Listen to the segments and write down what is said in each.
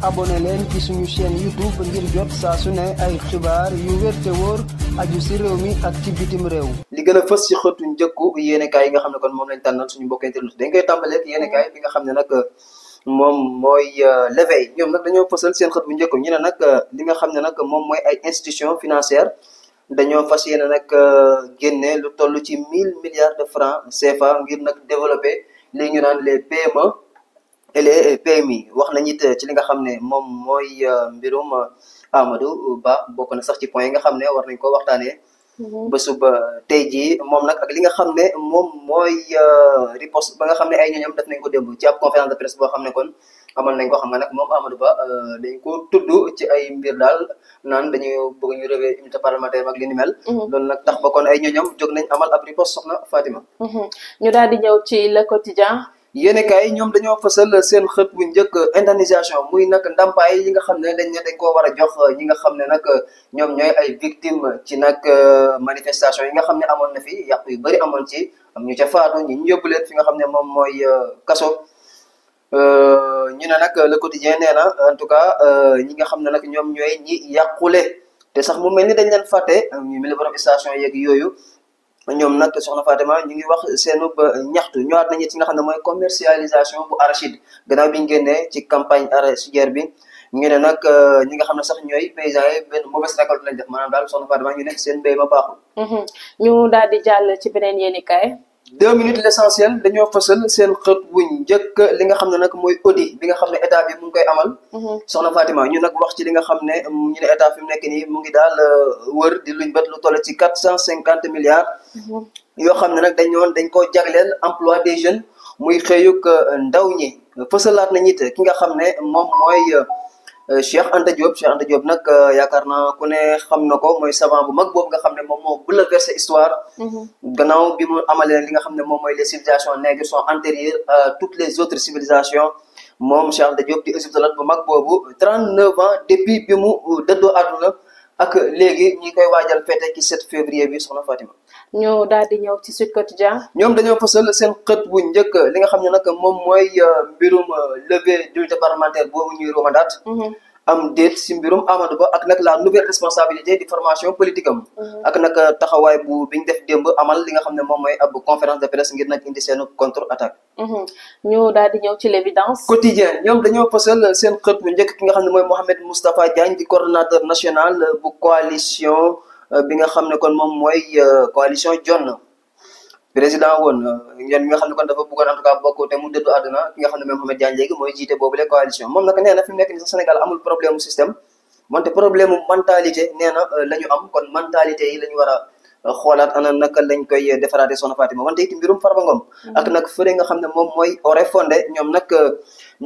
abonné leen ci suñu chaîne YouTube ngir jot saa su ne ay xibaar yu wér te wóor aju ci réew mi ak ci bitim réew. li gën a fës ci xëtu njëkku yéenekaay yi nga xam ne kon moom lañ tànnal suñu mbokk internet dañ koy tàmbaleeg yéenekaay bi nga xam ne nag moom mooy l'éveil ñoom nag dañoo fësal seen xët bu njëkk ñu ne nag li nga xam ne nag moom mooy ay institution financière dañoo fas yéene nag génne lu toll ci 1000 milliards de francs CFA ngir nag développer li ñu naan les PME et les PMI wax nañ it ci li nga xam ne moom mooy mbirum Amadou Ba bokk na sax ci point yi nga xam ne war nañ ko waxtaanee. bésub tey jii moom nag ak li nga xam ne moom mooy riposte ba nga xam ne ay ñooñam def nañ ko démb ci ab conférence de presse boo xam ne kon amal nañ ko xam nga nag moom Amadou Ba dañ ko tudd ci ay mbir daal naan dañuy bëgg ñu relever immunité parlementaire ak li ni mel. loolu nag tax ba kon ay ñooñam jóg nañ amal ab riposte soxna Fatima. ñu daal di ñëw ci le quotidien. yéenekaay yi ñoom dañoo fësal seen xët bu njëkk indemnisation muy nag ndàmpaay yi nga xam ne dañ koo war a jox ñi nga xam ne nag ñoom ñooy ay victimes ci nag manifestation yi nga xam ne amoon na fi yàqu yu bëri amoon ci am ñu ca faatu ñu yóbbu leen fi nga xam ne moom mooy kaso. ñu ne nag le quotidien nee na en tout cas ñi nga xam ne nag ñoom ñooy ñi yàqule te sax mu mel ni dañ leen fàtte ñu mel ni borom station yeeg yooyu. ñoom nag soxna Fatima ñu ngi wax seenu ba ñaxtu ñëwaat nañu ci nga xam ne mooy commercialisation bu arachide gannaaw bi ñu génnee ci campagne arachidière bi ñu ne nag ñi nga xam ne sax ñooy paysans yi benn mauvaise récolte lañ def maanaam daal soxna Fatima ñu ne seen mbéy ma baaxul. ñu daal di jàll ci beneen yéenekaay. 2 minutes l'essentiel dañoo fësal seen xët bu njëkk li nga xam ne nag mooy audit bi nga xam ne état bi mu ngi koy amal. soxna Fatima ñu nag wax ci li nga xam ne ñu ne état fi mu nekk nii mu ngi daal wër di luñ bët lu toll ci 450 milliards. yoo xam ne nag dañ koo jagleel emploi des jeunes muy xëyug ndaw ñi fësalaat nañ it ki nga xam ne moom mooy Cheikh Anta Diop nag yaakaar naa ku ne xam na ko mooy savant bu mag boobu nga xam ne moom moo bouleversé histoire. gannaaw bi mu amalee li nga xam ne moom mooy les civilisations nègres sont antérieures à toutes les autres civilisations moom Cheikh Anta Diop di égyptologue bu mag boobu 39 ans depuis bi mu dëddoo àdduna ak léegi ñi koy waajal fête ci 7 février bi soxna Fatima. ñu daal di ñëw ci Sud Quotidien. ñoom dañoo fësal seen xët bu njëkk li nga xam ne nag moom mooy mbirum levée d'immunité parlementaire boobu ñuy romandaat. am déet si mbirum Amadou Ba ak nag la nouvelle responsabilité di formation politique am. ak nag taxawaay bu biñ def démb amal li nga xam ne moom mooy ab conférence de presse ngir nag indi seen contre attaque. ñu daal di ñëw ci l'évidence. quotidien ñoom dañoo fësal seen xët bu njëkk ki nga xam ne mooy Mohamed Moustapha Diagne di coordonnateur national bu coalition bi nga xam ne kon moom mooy coalition Dionne président woon ñoom nga xam ne kon dafa bëggoon en tout cas bokk te mu dëddu àdduna ki nga xam ne mooy Mohamed Diagne léegi mooy jiite boobule coalition moom nag nee na fi mu nekk ni sax Sénégal amul problème mu système wante problème mu mentalité nee na la ñu am kon mentalité yi la ñu war a xoolaat ana naka lañ koy defaraate soxna Fatima wante it mbirum Farba Ngom ak nag fëre nga xam ne moom mooy Oréfondé ñoom nag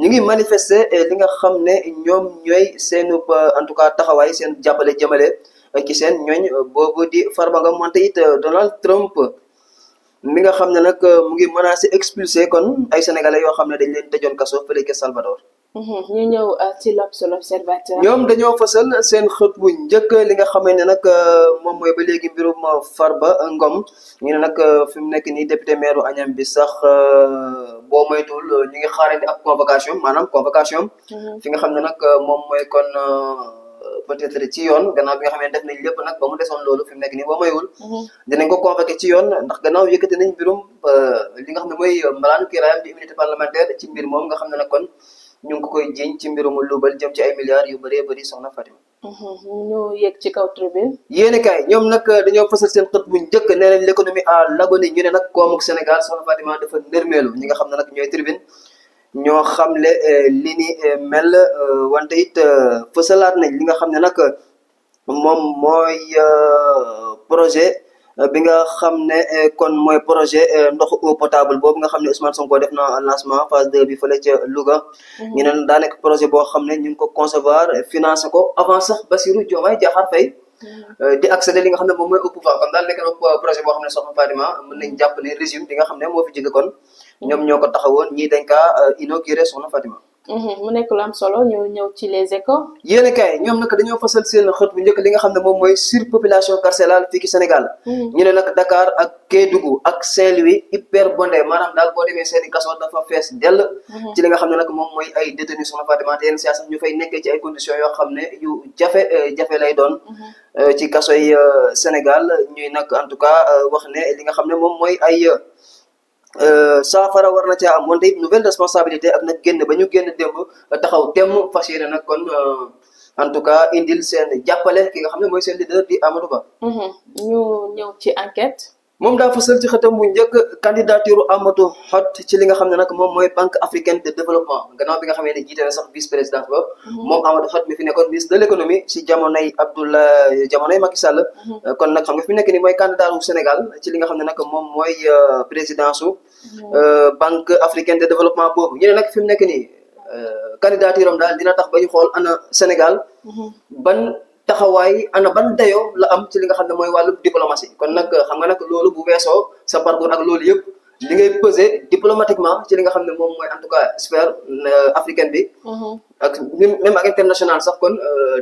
ñu ngi manifester li nga xam ne ñoom ñooy seenu en tout cas taxawaay seen jàppale jëmale ci seen ñooñ boobu di Farba Ngom wante it Donald Trump mi nga xam ne nag mu ngi menacé expulsé kon ay sénégalais yoo xam ne dañ leen tëjoon kaso fële ca Salvador. ñu ñëw ci l'Observateur. ñoom dañoo fësal seen xët bu njëkk li nga xamee ne nag moom mooy ba léegi mbirum Farba Ngom ñu ne nag fi mu nekk nii député maire Agnam bi sax boo moytuwul ñu ngi xaarandi ab convocation maanaam convocation. fi nga xam ne nag moom mooy kon. peut-être ci yoon gannaaw bi nga xam ne def nañ lépp nag ba mu desoon loolu fi mu nekk nii boo mayul dinañ ko convoqué ci yoon ndax gannaaw yëkkati nañ mbirum li nga xam ne mooy malaanu kiiraayam di immunité parlementaire ci mbir moom nga xam ne nag kon ñu ngi ko koy jiiñ ci mbirum luubal jëm ci ay milliards yu bëree bëri soxna Fatima. ñu yegg ci kaw tribune. yéenekaay ñoom nag dañoo fësal seen xët bu njëkk nee nañ l'économie à l'agonie ñu ne nag koomuk Sénégal soxna Fatima dafa nërmeelu ñi nga xam ne nag ñooy tribune ñoo xamle li ni mel wante it fësalaat nañ li nga xam ne nag moom mooy projet bi nga xam ne kon mooy projet ndoxu eau potable boobu nga xam ne Ousmane Sonko def na lancement phase 2 bi fële ca Louga. ñu ne daa nekk projet boo xam ne ñu ngi ko concevoir financé ko avant sax Bassirou Diomaye Diakhar Faye di accéder li nga xam ne moom mooy au pouvoir kon daal nekk na projet boo xam ne soxna Fatima mën nañ jàpp ne régime bi nga xam ne moo fi jóge kon ñoom ñoo ko taxawoon ñii dañ kaa inauguré soxna Fatima. mu nekk lu am solo ñu ñëw ci les échos. yéen kay ñoom nag dañoo fasal seen xët bu njëkk li nga xam ne moom mooy surpopulation carcérale fii ci Sénégal. ñu ne nag Dakar ak Kédougou ak Saint-Louis hyper bondé maanaam daal boo demee seeni kaso dafa fees dell. ci li nga xam ne nag moom mooy ay détenus soxna Fatima te yenn saa sax ñu fay nekkee ci ay conditions yoo xam ne yu jafe lay doon. ci kaso yi Sénégal ñuy nag en tout cas wax ne li nga xam ne moom mooy ay. saafara war na caa am wante it nouvelle responsabilité ak nag génn ba ñu génn démb taxaw temm fas yéene nag kon en tout cas indil seen jàppale ki nga xam ne mooy seen leader di Amadou Ba. ñu ñëw ci enquête. moom daa fësal ci xëtam bu njëkk candidature Amadou Hott ci li nga xam ne nag moom mooy Banque africaine de développement gannaaw bi nga xamee ne jiite na sax vice président ba. moom Amadou Hott mi fi nekkoon ministre de l'économie si jamonoy Macky Sall. kon nag xam nga fi nekk nii mooy candidat wu Sénégal ci li nga xam ne nag moom mooy présidence su Banque africaine de développement boobu ñu ne nag fi mu nekk nii candidature am daal dina tax ba ñu xool ana Sénégal ban. taxawaay ana ban dayoo la am ci li nga xam ne mooy wàllu diplomatie kon nag xam nga nag loolu bu weesoo sa parcours ak loolu yëpp li ngay peser diplomatiquement ci li nga xam ne moom mooy en tout cas sphère africaine bi. ak même ak international sax kon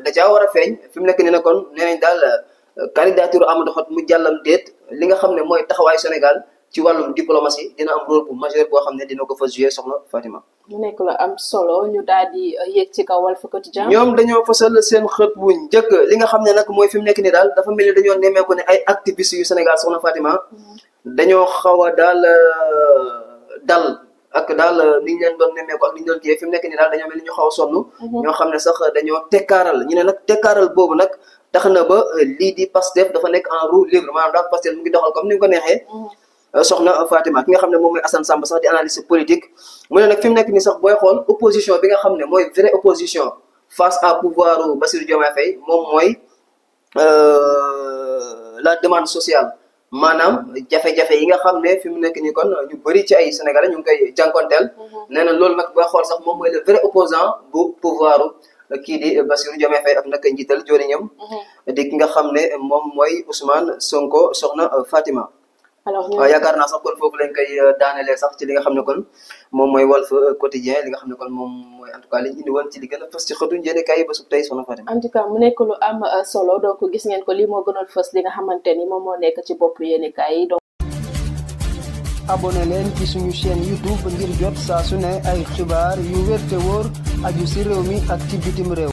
da caa war a feeñ fi mu nekk nii nag kon nee nañ daal candidature Amadou Hott mu jàllam déet li nga xam ne mooy taxawaay Sénégal ci wàllum diplomatie dina am rôle bu majeur boo xam ne dina ko fa jouer soxna Fatima. mu nekk la am solo ñu daal di yéeg ci kaw Walf Quotidien. ñoom dañoo fasal seen xët bu njëkk li nga xam ne nag mooy fi mu nekk nii daal dafa mel ni dañoo nemmeeku ne ay activistes yu Sénégal soxna Fatima. dañoo xaw a dal ak daal ni ñu leen doon nemmeeku ak ni ñu doon kii fi mu nekk nii daal dañoo mel ni ñu xaw a sonn. ñoo xam ne sax dañoo tekkaaral ñu ne nag tekkaaral boobu nag tax na ba lii di Pastef dafa nekk en roue libre maanaam daal Pastef mu ngi doxal comme ni mu ko neexee. soxna Fatima ki nga xam ne moom mooy Assane Samba sax di analyste politique mu ne nag fi mu nekk nii sax booy xool opposition bi nga xam ne mooy vraie opposition face à pouvoir Bassirou Diomaye Faye moom mooy la demande sociale maanaam jafe-jafe yi nga xam ne fi mu nekk nii kon ñu bëri ci ay Sénégalais ñu ngi koy jànkonteel nee na loolu nag booy xool sax moom mooy le vrai opposant bu pouvoir kii di Bassirou Diomaye Faye ak nag njiital joriñam di ki nga xam ne moom mooy Ousmane Sonko soxna Fatima. alors waaw yaakaar naa sax kon foofu lañ koy daanelee sax ci li nga xam ne kon moom mooy Walf Quotidien li nga xam ne kon moom mooy en tout cas liñ indi woon ci li gën a fës ci xëtu njëriñ kay ba sub tey soxna Fatima. en tout cas mu nekk lu am solo donc gis ngeen ko lii moo gënoon fës li nga xamante ni moom moo nekk ci bopp yéenekaay yi. abonné leen ci suñu chaîne YouTube ngir jot saa su ne ay xibaar yu wér te wóor aju ci réew mi ak ci bitim réew.